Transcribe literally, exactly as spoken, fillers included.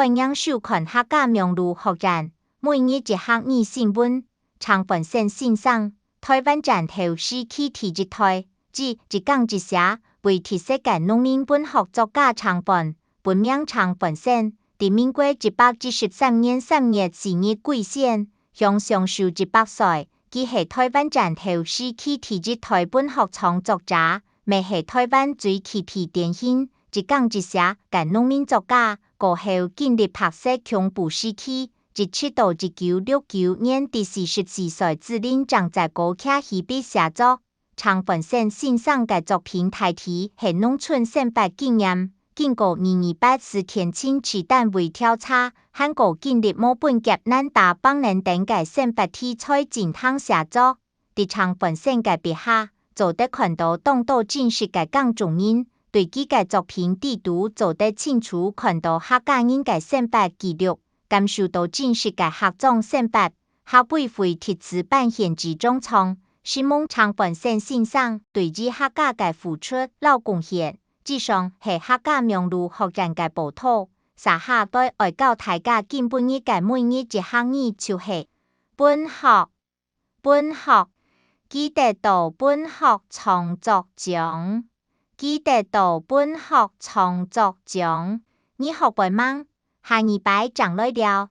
愛仰收看客家網路學院，每日一客語新聞，陳煥昇先生，台灣戰後時期第一代，之一講一寫，為特色个農民文學作家陳煥，本名陳煥昇，在民國一百一十三年三月四日歸仙，享壽壽一百歲。佢係台灣戰後時期第一代文學創作者，乜係台灣最具代表性、一講一寫个農民作家。過後經歷白色恐怖時期，一直到一九六九年，在四十四歲子玲正在高崎起筆寫作。陳煥昇先生个作品大體係農村生活經驗，經過二二八事件、陳情事件調查，還過經歷無本、劫難、打拚等等个生活題材進行寫作。在陳煥昇个筆下，做得看到當多真實个耕種人，對佢个作品裡肚做得清楚看到客家人个生活記錄，感受到真實个客庄生活，客委會特此辦現址種莊，承蒙陳煥昇先生對於客家个付出摎貢獻。以上係客家網路學院个報導，接下來愛教大家今晡日个每日一客語就係：文學，文學，記得到文學創作獎，記得到文學創作獎。你學會吂？下二擺正來尞。